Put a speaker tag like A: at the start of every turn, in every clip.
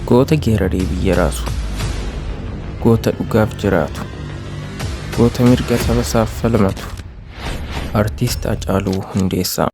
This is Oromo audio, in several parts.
A: Goota geeraree biyya raasu, goota dhugaaf jiraatu, goota mirga saba isaaf falmatu, Artiist Hacaaluu Hundeessaa.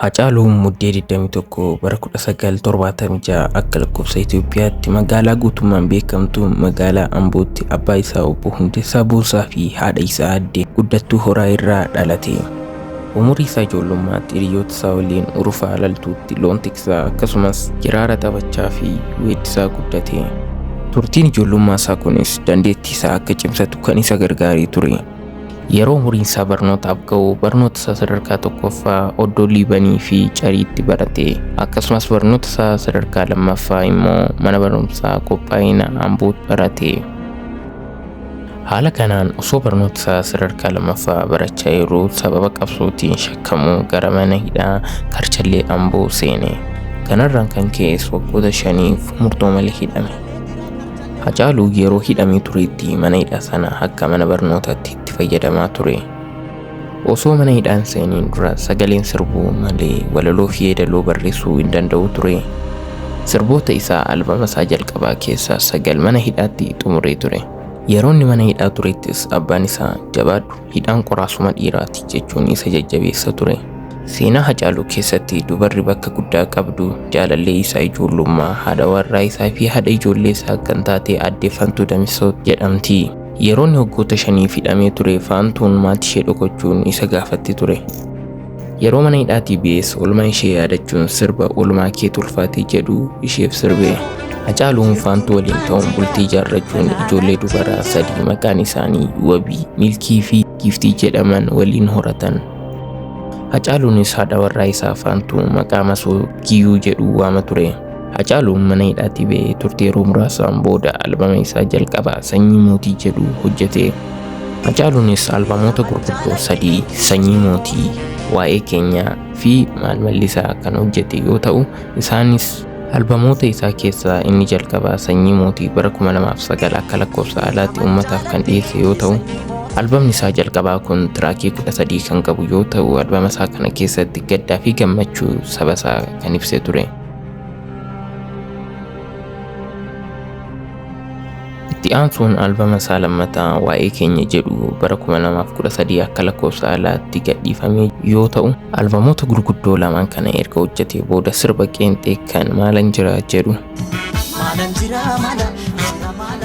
A: Hacaaluun Muddee 21 bara 1976 akka lakkoofsa Itoophiyaatti magaalaa guutummaan beekamtu magaalaa Ambootti abbaa isaa obbo Hundeessaa Boonsaa fi haadha isaa aadde Guddattuu Horaa irraa dhalate. Umurii isaa ijoollummaatti hiriyoota isaa waliin urufa alaltuutti loon tiksaa akkasumas kiraara taphachaa fi weeddisaa guddate. Turtiin ijoollummaa isaa kunis dandeettii isaa akka cimsatu kan isa gargaaree ture. Yeroo umuriin isaa barnootaaf ga'u barnoota isaa sadarkaa tokkoffaa Oddoo Liibanii fi Cariitti barate. Akkasumas barnoota isaa sadarkaa lammaffaa immoo mana barumsaa qophaa'ina Ambootti barate. Haala kanaan osoo barnoota isaa sadarkaa lammaffaa barachaa jiruu sababa qabsootiin shakkamuu gara mana hidhaa Karchallee Amboo seene. Kanarraan kan ka'es waggoota shaniif murtoo malee hidhame. Hacaaluu yeroo hidhamee turetti mana hidhaa sana akka mana barnootaatti itti fayyadamaa ture. Osoo mana hidhaa hin seeniin dura sagaleen sirbuu malee walaloo fi yeedaloo barreessuu hin danda'u ture. Sirboota isaa albama isaa jalqabaa keessaa 9 mana hidhaatti xumuree ture. Yeroo inni mana hidhaa turettis abbaan isaa jabaadhu hidhaan qoraasuma dhiiraati jechuun isa jajjabeessa ture. Seenaa Hacaaluu keessatti dubarri bakka guddaa qabdu jaalallee isaa ijoollummaa, haadha warraa isaa fi haadha ijoollee isaa kan taate aadde Fantuu Damisoo jedhamti. Yeroo inni waggoota shaniif hidhamee ture Faantuun maatii ishee dhokachuun isa gaafatti ture. Yeroo mana hidhaatii ba'es oolmaa ishee yaadachuun sirba Oolmaa keetu ulfaate jedhu isheef sirbe. Hacaaluun Faantuu waliin ta'uun bultii ijaarrachuun ijoollee dubaraa sadii maqaan isaanii Wabii, Milkii fi Giiftii jedhaman waliin horatan. Hacaaluunis haadha warraa isaa Faantuu maqaa masoo Kiyyuu jedhu waama ture. Hacaaluun mana hidhaatii ba'ee turtii yeroo muraasaan booda albama isaa jalqabaa Sanyii Mootii jedhu hojjete. Hacaaluunis albamoota gurguddoo sadii Sanyii Mootii, Waa'ee Keenyaa fi Maal Mallisaa kan hojjete yoo ta'u, isaanis albamoota isaa keessaa inni jalqabaa Sanyii Mootii bara 2009 akka lakkoofsa alaatti uummataaf kan dhiyeesse yoo ta'u, albamni isaa jalqabaa kun tiraakii 13 kan qabu yoo ta'u, albama isaa kana keessatti gaddaa fi gammachuu saba isaa kan ibse ture. Itti aansuun albama isaa lammataa Waa'ee Keenya jedhu bara 2013 akka lakkoofsa alaatti gadhiifame yoo ta'u, albamoota gurguddoo lamaan kana erga hojjetee booda sirba qeenxee kan Maalan Jira jedhu.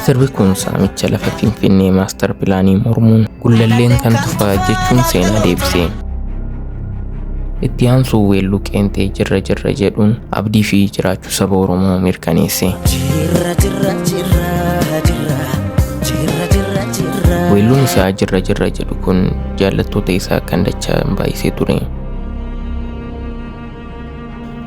A: Sirbi kun saamicha lafa Finfinnee maastar pilaanii mormuun Gullalleen kan tufaa jechuun seenaa deebise. Itti aansuun weelluu qeenxee Jirra Jirra jedhuun abdii fi jiraachuu saba Oromoo mirkaneesse.
B: Jirra jirra jirra jirra jirra jirra jirra.
A: Weelluun isaa Jirra Jirra jedhu kun jaallattoota isaa kan dachaan baay'isee ture.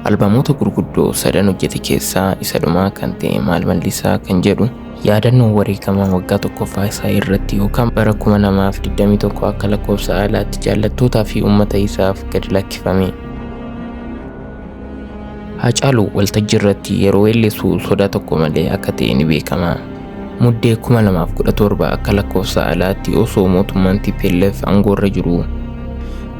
A: Albamoota gurguddoo sadan hojjete keessaa isa dhumaa kan ta'e Maal Mallisaa kan jedhu yaadannoo wareegama waggaa tokkoffaa isaa irratti yookaan bara 2021 akka lakkoofsa alaatti jaallattootaa fi uummata isaaf gadi lakkifame. Haacaaluu waltajjii irratti yeroo weellisu sodaa tokko malee akka ta'e ni beekama. Muddee 2017 akka lakkoofsa alaatti osoo mootummaan TPLF aangoorra jiru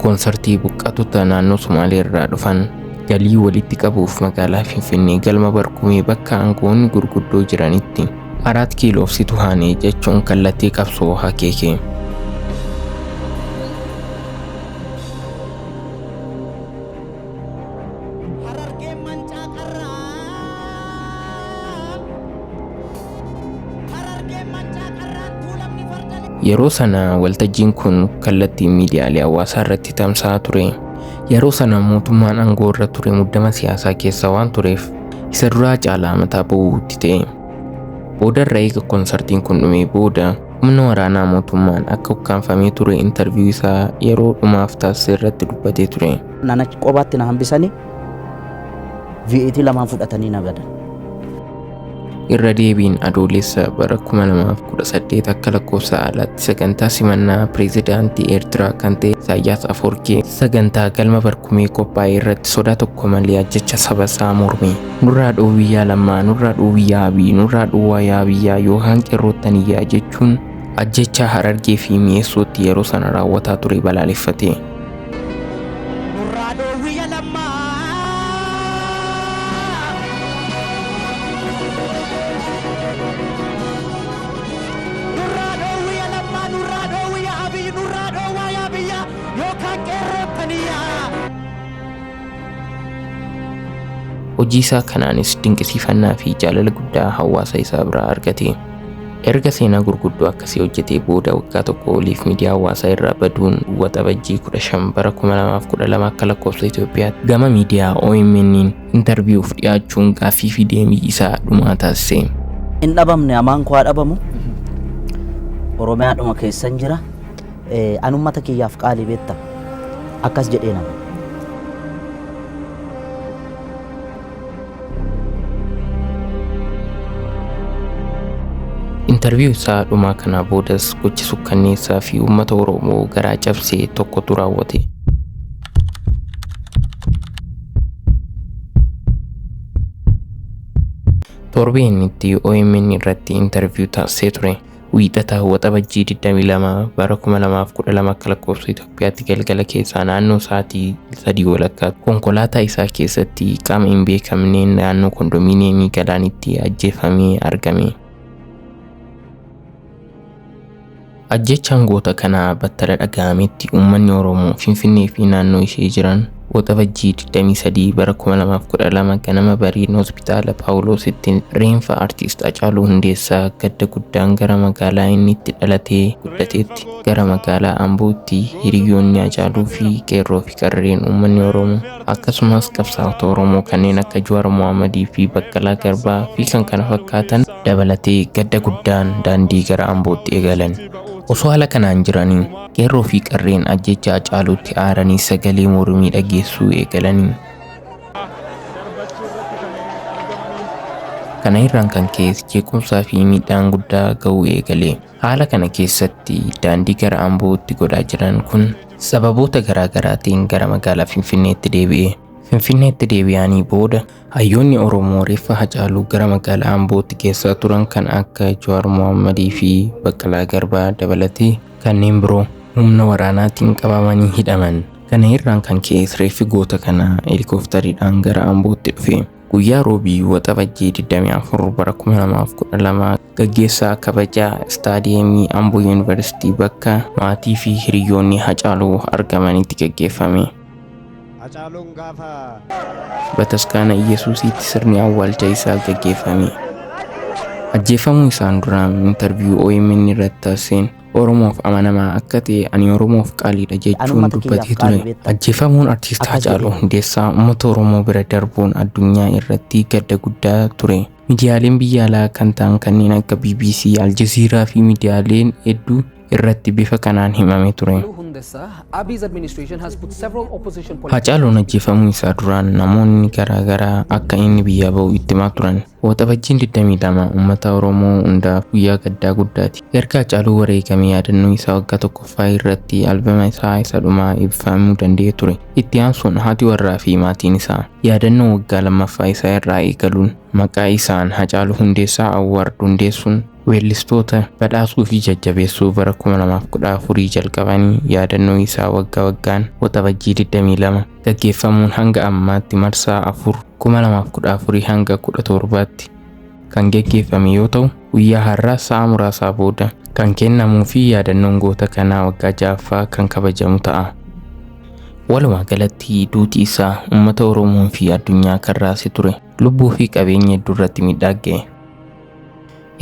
A: koonsartii buqqaatota naannoo Sumaalee irraa dhufan galii walitti qabuuf magaalaa Finfinnee galma Barkumee bakka aangoonni gurguddoo jiranitti Araat Kiiloof situ haane jechuun kallattii qabsoo akeeke.
B: Harargeen mancaa qarraa. Harargeen mancaa qarraan tuulamni farda
A: Yeroo sana waltajjiin kun kallattiin miidiyaalee hawaasaa irratti tamsa'aa ture. Yeroo sana mootummaan aangoo irra ture muddama siyaasaa keessa waan tureef isa duraa caalaa mataa bowwuutti ta'e. Boodarra eega konsartiin kun dhumee booda humna waraanaa mootummaan akka ukkaamfamee ture intarviiyuu isaa yeroo dhumaaf taasise irratti dubbatee ture.
C: Nana qobaatti na hambisanii V8 lamaan fudhatanii na gadan.
A: Irra deebiin Adoolessa bara 2018 akka lakkoofsa alaatti sagantaa simannaa pireezidaantii Eertiraa kan ta'e Isaayyaas Afoorqii sagantaa galma barkumee qophaa'e irratti sodaa tokko malee ajjecha saba isaa morme. Nurraa dhoowwiyyaa Lammaa, nurraa dhoowwiyyaa Abiy, nurraa dhoowwaa biyyaa yookaan qeerrootaniyyaa jechuun ajjecha Harargee fi Mi'eessootti yeroo sana raawwataa ture balaaleffate.
B: Nurraa dhoowwiyya Lammaa. Nurraa dhoowwiyya Lammaa, nurraa dhoowwiyya Abiy, nurraa dhoowwaa yaa biyya yookaan qeerrootaniyyaa.
A: Hojii isaa kanaanis dinqisiifannaa fi jaalala guddaa hawaasa isaa biraa argate. Erga seenaa gurguddoo akkasii hojjetee booda waggaa tokko oliif miidiyaa hawaasaa irraa baduun Waxabajjii 15 bara 2012 akka lakkoofsa Itoophiyaatti gama miidiyaa OMN'n intarviiyuuf dhiyaachuun gaaffii fi deebii isaa dhumaa taasise.
B: Hin dhabamne, hamaan koo haa dhabamu. Oromiyaadhuma keessan jira. An uummata kiyyaaf qaalii beekta. Akkas jedhee nama.
A: Intarviiyuu isaa dhumaa kanaa boodas gochi sukkanneessaa fi uummata Oromoo garaa cabsee tokkotu raawwate. Torbee inni itti OMN irratti intarviiyuu taasisee ture. Wiixata Waxabajjii 22 bara 2012 akka lakkoofsa Itoophiyaatti galgala keessaa naannoo sa'aatii 3:15 konkolaataa isaa keessatti qaama hin beekamneen naannoo kondominiyeemii Galaanitti ajjeefamee argame. Ajjechaan goota kanaa battala dhaga'ametti uummanni Oromoo Finfinnee fi naannoo ishee jiran Waxabajjii 23 bara 2012 ganama bariin hospitaala Paawuloositti reenfa artiist Hacaaluu Hundeessaa gadda guddaan gara magaalaa inni itti dhalatee guddateetti gara magaalaa Ambootti hiriyoonni Hacaaluu fi qeerroo fi qarreen uummanni Oromoo akkasumas qabsaa'ota Oromoo kanneen akka Jawaar Mohammadii fi Baqqalaa Garbaa fi kan kana fakkaatan dabalatee gadda guddaan daandii gara Ambootti eegalan. Osoo haala kanaan jiranii qeerroo fi qarreen ajjecha Hacaaluutti aaranii sagalee mormii dhageessuu eegalanii. Kana irraan kan ka'es jeequmsaa fi miidhaan guddaa ga'uu eegale. Haala kana keessatti daandii gara Ambootti godhaa jiran kun sababoota garaa garaatiin gara magaalaa Finfinneetti deebi'e. Finfinneetti deebi'anii booda hayyoonni Oromoo reeffa Hacaaluu gara magaalaa Ambootti geessaa turan kan akka Jawaar Mohammadii fi Baqqalaa Garbaa dabalatee kanneen biroo humna waraanaatiin qabamanii hidhaman. Kana irraan kan ka'es reeffi goota kanaa helikooftariidhaan gara Ambootti dhufe. Guyyaa Roobii Waxabajjii 24 bara 2012 gaggeessaa kabajaa istaadiyeemii Amboo Yuunivarsiitii bakka maatii fi hiriyoonni Hacaaluu argamanitti gaggeeffame.
C: Hacaaluun gaafa
A: Bataskaana Iyyasuusitti sirni awwaalcha isaa gaggeeffame. Ajjeefamuu isaan duraan intarviiyuu OMN irratti taasiseen Oromoof amanamaa akka ta'e ani Oromoof qaaliidha jechuun
B: uummata
A: dubbatee
B: kiyyaaf qaalii
A: ture.
B: beekta.
A: Ajjeefamuun artiist
B: Akkas
A: Hacaaluu
B: jedhee.
A: Hundeessaa uummata Oromoo bira darbuun addunyaa irratti gadda guddaa ture. Miidiyaaleen biyya alaa kan ta'an kanneen akka BBC, Aljazeeraa fi miidiyaaleen hedduu irratti bifa kanaan himamee ture.
D: Hundessa, Abiy's administration has put several opposition
A: Hacaaluun ajjeefamuu isaa duraan namoonni garaa garaa akka inni biyyaa ba'u itti himaa turan. Waxabajjiin 22 uummata Oromoo hundaaf guyyaa gaddaa guddaati. Erga Hacaaluu wareegamee yaadannoo isaa waggaa tokkoffaa irratti albama isaa isa dhumaa eebbifamuu danda'ee ture. Itti aansuun haati warraa fi maatiin isaa yaadannoo waggaa lammaffaa isaa irraa eegaluun maqaa isaan Hacaaluu Hundeessaa Awwaard hundeessuun weellistoota badhaasuu fi jajjabeessuu bara 2014 jalqabanii yaadannoo isaa waggaa waggaan Waxabajjii 22 gaggeeffamuun hanga ammaatti marsaa 4 2014 hanga 17tti kan geggeeffame yoo ta'u guyyaa har'aa sa'a muraasaa booda kan kennamuu fi yaadannoon goota kanaa waggaa ja'affaa kan kabajamu ta'a. Walumaa galatti duuti isaa uummata Oromoo fi addunyaa kan raase ture. Lubbuu fi qabeenya hedduu irratti miidhaa ga'e.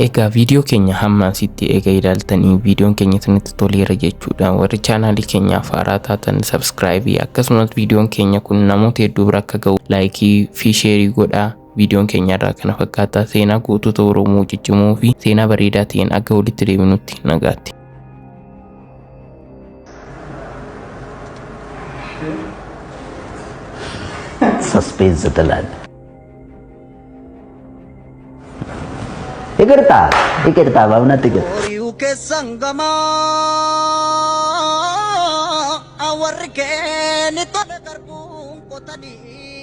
A: Egaa viidiyoo keenya hamma asitti eega ilaaltanii viidiyoon keenya isinitti toleera jechuudha. Warri chaanaalii keenyaaf haaraa taatan sabskraayibii akkasumas viidiyoon keenya kun namoota hedduu bira akka ga'u laayikii fi sheerii godhaa. Viidiyoon keenya irraa kana fakkaata. Seenaa gootota Oromoo ciccimoo fi seenaa bareedaa ta'een akka walitti deebinutti nagaatti.
B: Suspense ትላለህ።
E: ይቅርታ ይቅርታ፣ በእውነት ይቅርታ።
B: Horiu keessan gamaa warri keeni tole garbuun qotanii.